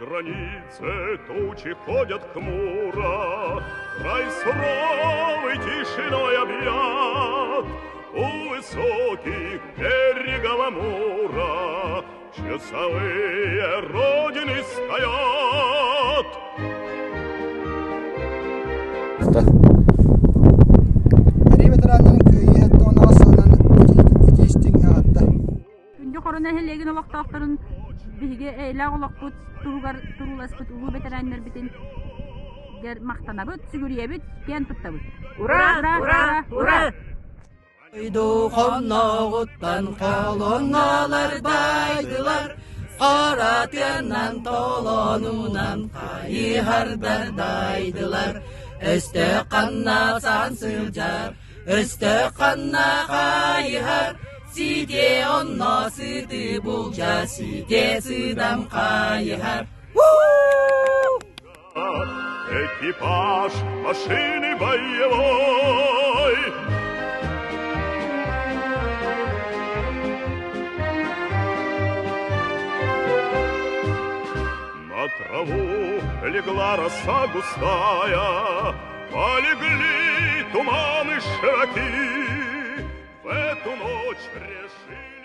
границе тучи ходят хмуро, Край суровый тишиной объят. У высоких берегов Амура Часовые Родины стоят. Эрий ветераннарын кыайыы 78 сылынан итии-истиҥ эҕэрдэ! Күндү Хоро нэһилиэгин олохтоохторун биһиги эйэлээх олохпут туһугар турууласпыт улуу бэтэрээннэрбитин махтанабыт, сүгүрүйэбит, киэн туттабыт. Ура! Ура! Ура! Дойду хонноҕуттан холоннолор байдылар, хара тыаннан толонунан хайыһардар дайдылар. Өстөөх ханна сан сылдьар, өстөөх ханна хайыһар, ситиэ онно сыты булдьа, ситиэ сыдам хайыһар. Экипаж машины боевой. На траву легла роса густая, Полегли туманы широки. В эту ночь решили...